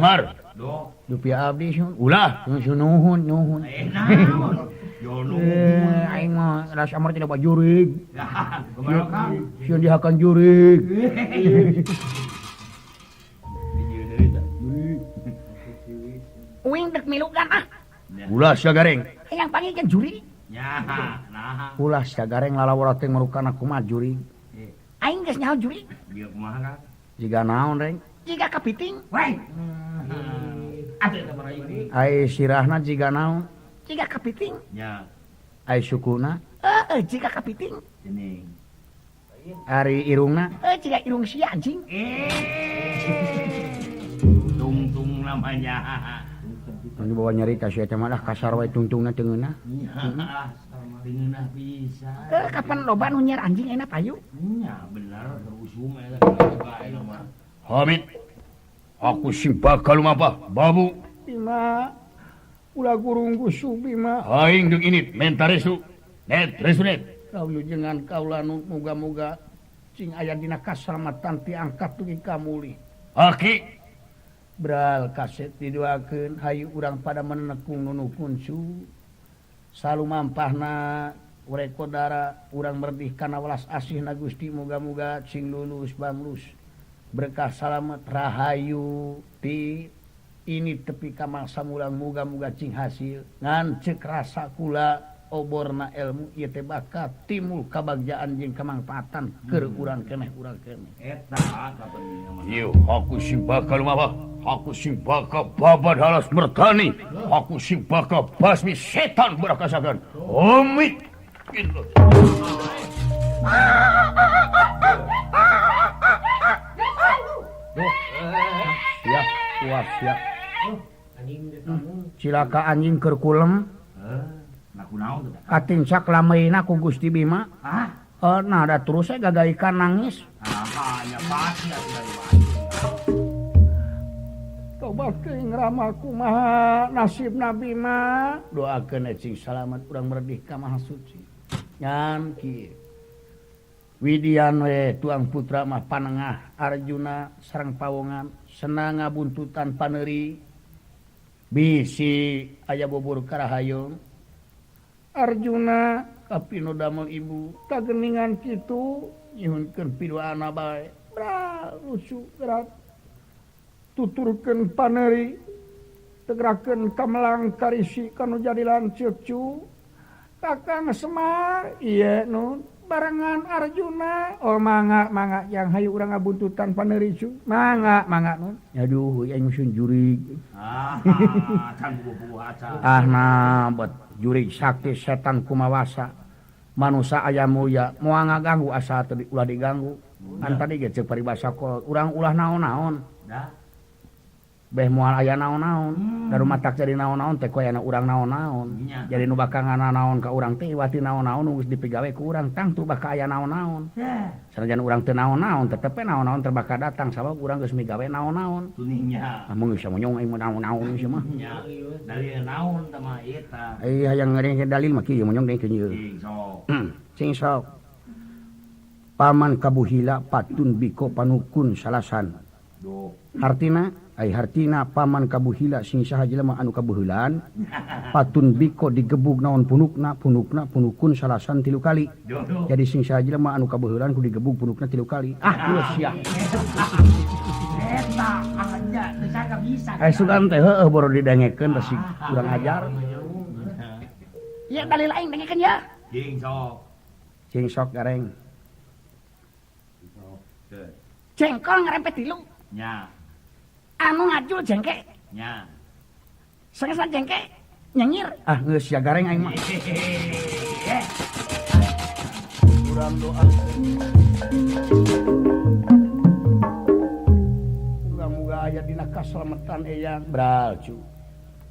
Mar. Dupi abdi sun. Ulah nuhun nuhun. Aing mah ras amar tidak bajurig. Sieun dihakan jurig. Uing dek milukan ah. Ulah sia gareng. Hayang panggil jeung jurig. Ulah sia gareng lalawara teh merukan kumaha jurig. Aing geus nyaho jurig. Jiga naon reng? Jiga kapiting. Ai sirahna jiga naon? Jiga kapiting. Ai sukuna? Heeh, jiga kapiting. Ari irungna? Jiga irung sia anjing. Tungtung namanya. Anu bawa nyarita sia teh mah kasar wae tungtungna teu ngeunah. Teu bisa. Kapan loba nu nyiar anjing enak payu? Nya bener usum eta mah. Hamid. Aku sing bakal lumapah babu. Bima ulah gurung gusuh Bima. Aing deung ini menta restu. Net restu net. Kawilujengan kaula nu muga-muga cing aya dina kasalamatan ti angkat dugi ka mulih. Aki Bral kaset didoakeun hayu urang pada menekung nunu kuncu. Salumampahna urekodara urang merdih kana welas asihna Gusti muga-muga cing lulus banglus. Berkah salamet rahayu ti ini tepi ka mangsa mulang muga-muga cing hasil ngan ceuk rasa kula oborna ilmu ieu teh bakal timbul kabagjaan jeung kamangfaatan keur urang keneh urang keneh. Eta kapentingan. Ieu aku sing bakal lumapah, aku sing bakal babad halas mertani, aku sing bakal basmi setan berakasakan. Amit. Siap, puas siap. Cilaka anjing keur kulem. Katincak lameuna ku Gusti Bima. Nah da terus saya gagaikan nangis. Toba teuing rama kumaha nasibna Bima. Doakeun cing salamet urang merdih ka Maha Suci. Ngan kieu. Widian we tuang putra mah panengah Arjuna sareng pawongan senang ngabuntutan paneuri bisi aya bubur karahayung. Arjuna kapino damel ibu kageningan kitu nyuhunkeun piduana bae. Bra lucu gerak tuturkeun paneuri tegerakeun kamelang karisi kanu jadi lanceuk cu. Kakang Semar ieu nun barengan Arjuna. Oh mangga mangga yang hayu urang ngabuntutan paneuri cu. Mangga mangga nun. Aduh aing musun jurig. Ah can bubuh acan. Ah nah bet jurig sakti setan kumawasa. Manusa aya mulya moal ngaganggu asa teu ulah diganggu. Kan tadi ge ceuk paribasa kolot urang ulah naon-naon. Beh moal aya naon-naon. Da rumatak jadi naon-naon teh koyana urang naon-naon. Jadi nu bakal nganaon ka urang teh iwati naon-naon nu geus dipigawe ku urang tangtu bakal aya naon-naon. Sanajan urang teu naon-naon tetep we naon-naon teh bakal datang sabab urang geus migawe naon-naon. Amun geus monyong aing mah naon-naon ieu mah. Dalil naon teh mah eta. Ih hayang ngadengkeun dalil mah kieu monyong dengkeun ieu. Cing sok. Cing sok. Paman kabuhila patun biko panukun salasan. Hartina ai hartina paman kabuhila sing saha jelema anu kabuheulan patun biko digebug naon punukna punukna punukun salasan 3 kali. Jadi sing saha jelema anu kabuheulan kudu digebug punukna 3 kali. Ah geus sia. Eta aja teu sangka bisa. Ai sugan teh heueuh boro didengekeun besi kurang ajar. Ya dalil aing dengekeun ya. Cing sok. Cing sok gareng. Jengkol ngerempet 3. Nya. Anu ngajul jengke. Nya. Sengesan jengke nyengir. Ah geus sia gareng aing mah. Urang doa. Muga-muga aya dina kasalametan eyang. Bral cu.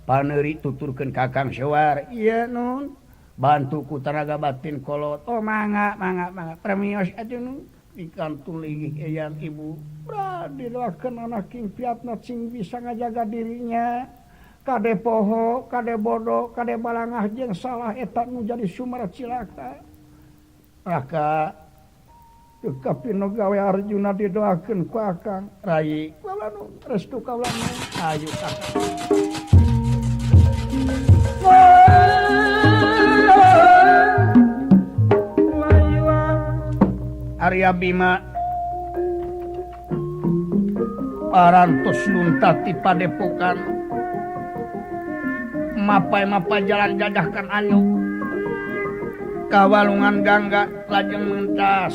Paneuri tuturkeun Kakang Sewar. Ieu nun. Bantu ku tanaga batin kolot. Oh mangga mangga mangga. Premios atuh nun. Dikantul linggih eyang ibu. Bra didoakeun anak king piatna cing bisa ngajaga dirinya. Kade poho, kade bodoh, kade balangah jeung salah eta nu jadi sumber cilaka. Raka Teu kapino gawe Arjuna didoakeun ku Akang. Rai kaula nu restu kaula nu. Ayo Kakang. Arya Bima parantos luntat di padepokan mapai-mapai jalan jajahkan anyuk kawalungan Gangga lajeng mentas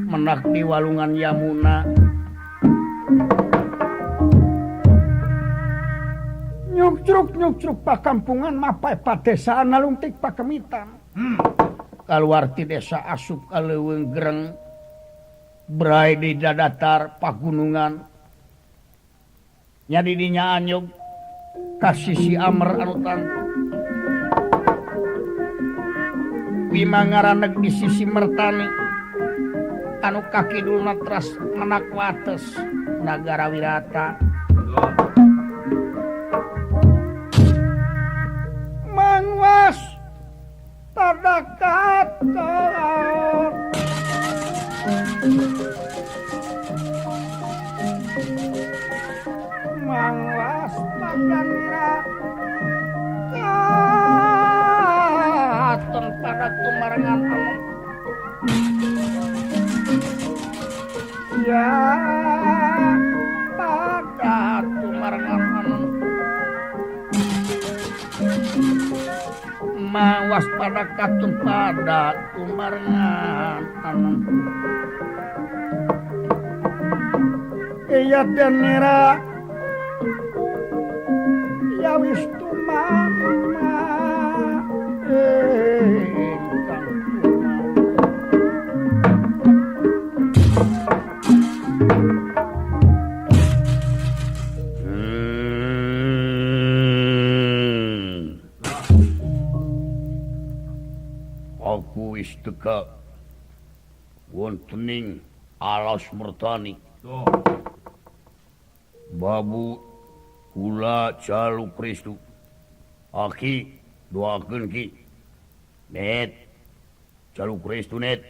menak di walungan Yamuna nyukcruk-nyukcruk pakampungan mapai padesaan nalungtik pakemitan. Kaluar ti desa asup ka leuweung gereng brai di dadatar pagunungan nya di dinya anyug ka sisi Amer anu tangtu Bima ngaraneg di sisi Mertani anu kakidulna teras menak wates nagara Wirata. Mangwas tadakat mangwas padanira katon pada tumarengan anu ya pada tumarengan anu mawas pada katun pada tumarengan anu iya denira ya wis tumama ingkang aku wis teka wontening alas Mertani. Babu kula jaluk restu. Aki doakeun ki. Net jaluk restu net.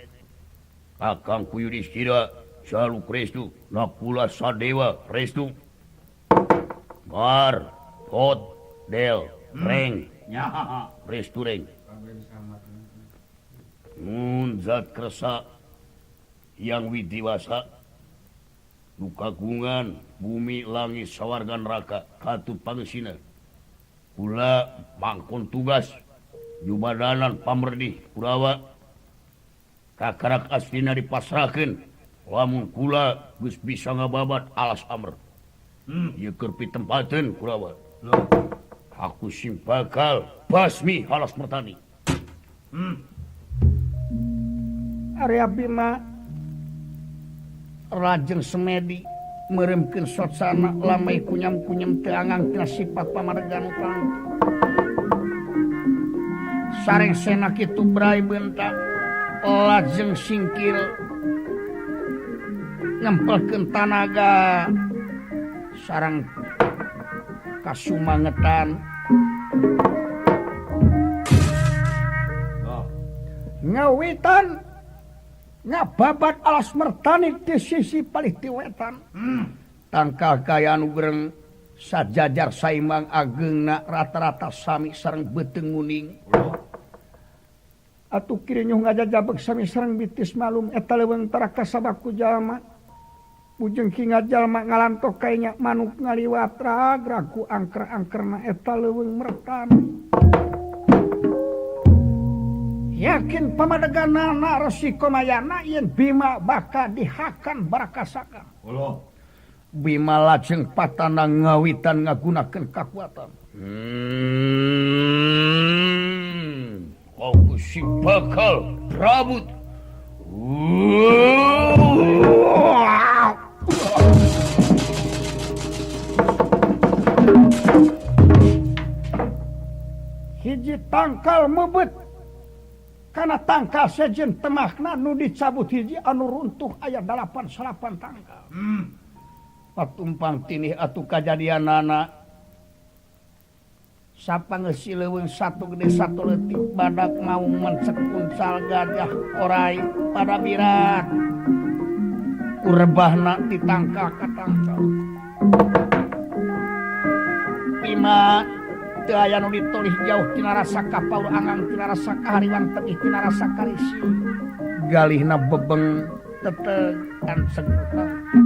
Kakang ku Yudhistira jaluk restu, Nakula Sadewa restu. Mar pot del reng. Restu reng. Mun zat kersa yang widiwasa nu kagungan bumi langit sawarga neraka katut pangesina kula mangkon tugas nyubadanan pamerdih Kurawa kakarak aslina dipasrahkeun lamun kula geus bisa ngababat alas Amer. Ieu keur pitempateun Kurawa. Aku sing bakal basmi alas Mertani. Arya Bima lajeng semedi meremkeun sotsana lamai kunyam-kunyam teu angang tina sifat pamadegan utang sareng sena kitu brai bentak lajeng singkil ngempelkeun tanaga sareng kasumangetan ngawitan ngababat alas Mertani di sisi palih ti wetan. Tangkal kaya anu gereng sajajar saimbang ageungna rata-rata sami sareng beuteung nguning. Atuh kirinyuh ngajajabeg sami sareng bitis malum eta leuweung tara kasabak ku jalma. Bujeng ki ngajalma ngalantok kaenya manuk ngaliwat ragraku angker-angkerna eta leuweung Mertani. Yakin pamadeganana Resi Komayana yen Bima bakal dihakan barakasaka. Bima lajeng patana ngawitan ngagunakeun kakuatan. Aku si bakal Prabut. Hiji tangkal mebet kana tangkal sejen temahna nu dicabut hiji anu runtuh aya 8 tangkal. Patumpang tinih atuh kajadianana Sapanggeus sileuweung satu gede satu leutik badak maung mencek uncal gajah orai pada birat. Urebahna ditangkal ka tangkal. Bima teu aya nu ditolih jauh tina rasa kapaur angang tina rasa kahariwang tebih tina rasa karisi. Galihna bebeng teteg kan segutang.